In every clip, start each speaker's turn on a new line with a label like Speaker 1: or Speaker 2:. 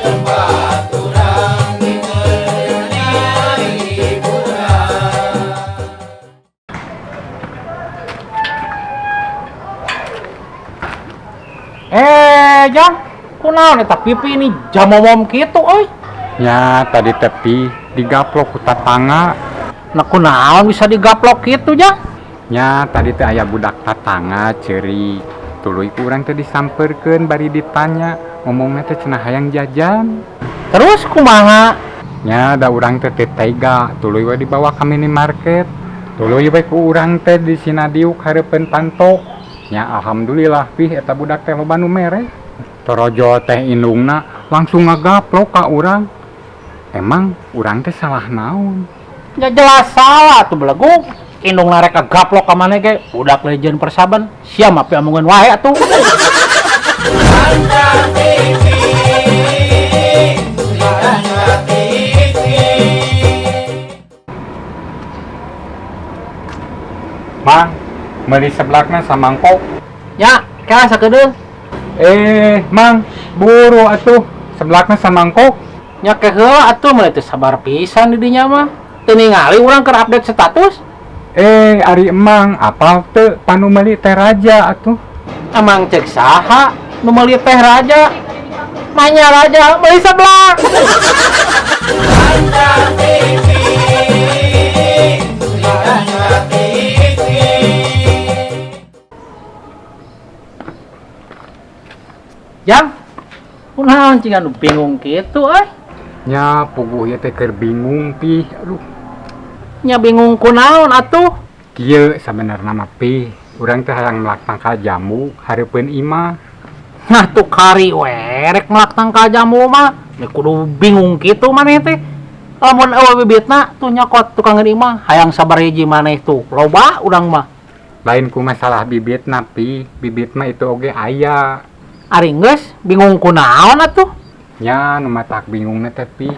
Speaker 1: Tempat urang keur hiburan.
Speaker 2: Eh, Jang, kunaon eta pipi ini jamomom kitu euy?
Speaker 3: Nya tadi tepi digaplok ku tatangga.
Speaker 2: Nah, kunaon bisa digaplok kitu, Jang?
Speaker 3: Nya tadi teh aya budak tatangga ceurik. Tuluy ku urang teh disamperkeun bari ditanya, ngomongna teh cenah hayang jajan.
Speaker 2: Terus kumaha?
Speaker 3: Nya da urang teh teu tega, tuluy we dibawa ka minimarket. Tuluy we ku urang teh disinadiuk hareupeun panto. Nya alhamdulillah pih eta budak teh loba nu mere. Torojol teh indungna langsung ngagaplok ka urang. Emang urang teh salah naon?
Speaker 2: Ya jelas salah tuh belegug. Indung rek gaplok ka maneh ge, budak legend persaban, sia mah omongan wae atuh.
Speaker 1: Panca TV, Panca TV.
Speaker 3: Mang, meuli seblakna samangkok.
Speaker 2: Ya, kela sakedeung.
Speaker 3: Eh, Mang, buru atuh. Seblakna samangkok.
Speaker 2: Nya ke heula atuh mah teu sabar pisan di dinya mah. Teu ningali urang keur update status.
Speaker 3: Eh, ari emang apal teu panu meuli teh raja atuh.
Speaker 2: Emang cek saha nu meuli teh raja? Manya raja meuli seblak.
Speaker 1: Panca TV, Panca TV.
Speaker 2: Jang, kunaon ciga nu bingung kitu euy?
Speaker 3: Nya puguh ieu teh keur bingung pih. Aduh,
Speaker 2: Nya bingung kunaon atuh?
Speaker 3: Kieu sabenerna mah pih. Urang teh hayang melak tangkal jambu hareupeun imah.
Speaker 2: Nah tuh kari we rek melak tangkal jambu mah. Nya kudu bingung kitu maneh teh. Lamun eueuh bibitna tuh nyokot tukangeun imah hayang sabar hiji maneh tuh. Loba urang mah.
Speaker 3: Lain ku masalah bibitna pih, bibit mah itu oge aya.
Speaker 2: Ari geus bingung kunaon atuh?
Speaker 3: Nya nu matak bingungna teh pih.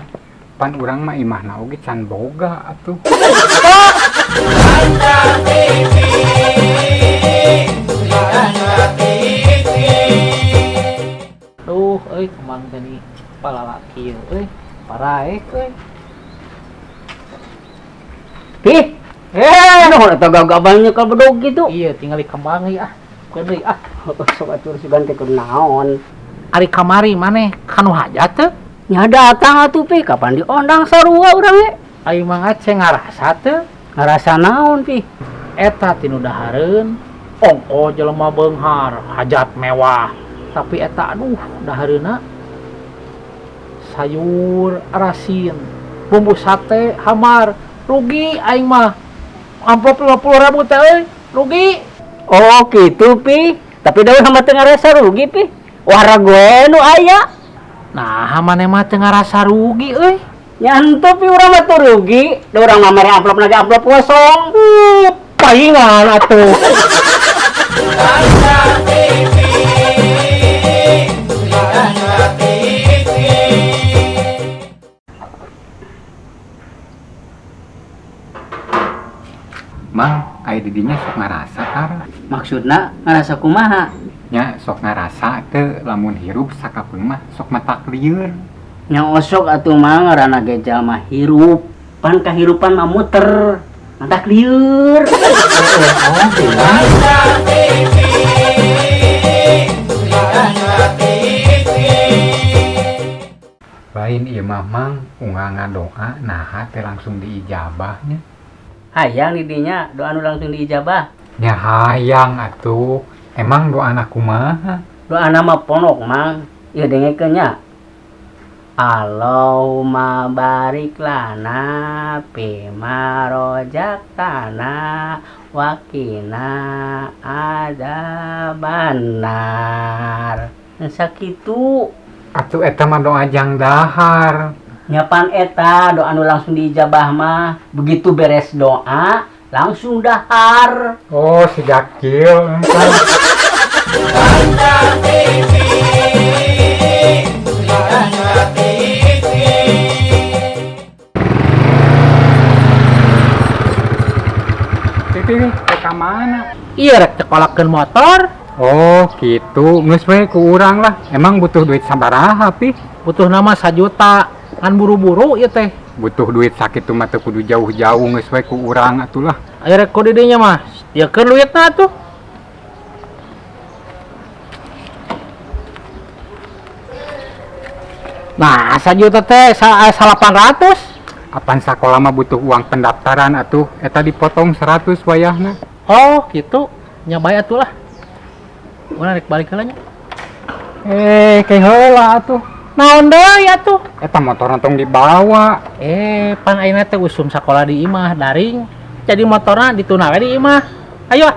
Speaker 3: Pan urang mah imahna oge can boga atuh.
Speaker 1: Panca TV, Panca TV.
Speaker 2: Duh, euy kembang teh ni palalaki euy, paraek euy.
Speaker 4: Pih,
Speaker 2: Eh,
Speaker 4: nuhun eta gagabannya ka bedog kitu.
Speaker 2: Iya, tinggal di kembang euy ah. Bukan deui ah.
Speaker 4: Sok atuh sugan teh keur naon.
Speaker 2: Ari kamari maneh kanu hajat teu?
Speaker 4: Nya datang atuh pi, kapan diondang sarua urang ge.
Speaker 2: Ari Mang Aceh ngarasa teu?
Speaker 4: Ngarasa naon pi?
Speaker 2: Eta tinu dahareun ongko jelema beunghar, hajat mewah. Tapi eta aduh dahareunna sayur asin, bumbu sate hamar, rugi aing mah. Amplop 50.000 teh euy, rugi.
Speaker 4: Oh kitu pi, tapi da urang mah teu ngarasa rugi pi. Wareg we nu aya.
Speaker 2: Nah, maneh mah teu ngarasa rugi euy.
Speaker 4: Nya henteu pi urang mah teu rugi, da urang mah mere amplop lagi amplop kosong.
Speaker 2: Paingan atuh.
Speaker 1: Panca TV, Panca TV.
Speaker 3: Mang, aya di dinya sok ngarasa tara.
Speaker 4: Maksudna ngarasa kumaha?
Speaker 3: Nya sok ngarasa teu lamun hirup sakapeung mah sok matak lieur.
Speaker 4: Nya osok atuh mah ngaranna ge jalma hirup. Pan kahirupan mah muter, matak lieur.
Speaker 1: Panca TV, Panca TV.
Speaker 3: Lain ieu mah Mang, unggal ngadoa naha teh langsung diijabahnya.
Speaker 4: Hayang di dinya doa nu langsung diijabah.
Speaker 3: Nya hayang atuh. Emang doana kumaha?
Speaker 4: Doana mah pondok Mang. Ieu dengekeun nya. Allahumma barik lana fima rozaqtana wa qina adzabannar. Sakitu.
Speaker 3: Atuh eta mah doa jang dahar.
Speaker 4: Nyapan eta doa nu langsung diijabah mah. Begitu beres doa langsung dahar.
Speaker 3: Oh, si Gakil.
Speaker 1: Panca TV, Panca TV.
Speaker 3: Pipi, rek ka mana?
Speaker 2: Iya rek cekolakeun motor.
Speaker 3: Oh, gitu. Geus we ku urang lah. Emang butuh duit sabaraha, Pi?
Speaker 2: Butuh nama 1 juta. Kan buru-buru ieu teh.
Speaker 3: Butuh duit sakitu mah teu kudu jauh-jauh, geus we ku urang atuh lah.
Speaker 2: Ayo rek ku didinya mah. Sediakeun duitna atuh. Nah, 1 juta teh 800.
Speaker 3: Apan sakola mah butuh uang pendaftaran atuh. Eta dipotong 100 wayahna.
Speaker 2: Oh, gitu. Nya bae atuh lah. Urang rek balik heula nya.
Speaker 3: Eh, ke heula atuh.
Speaker 2: Naon deui atuh?
Speaker 3: Eta motor tong dibawa.
Speaker 2: Eh, pan ayeuna teh usum sakola di imah daring. Jadi motorna dituna we di imah. Ayo. Ah.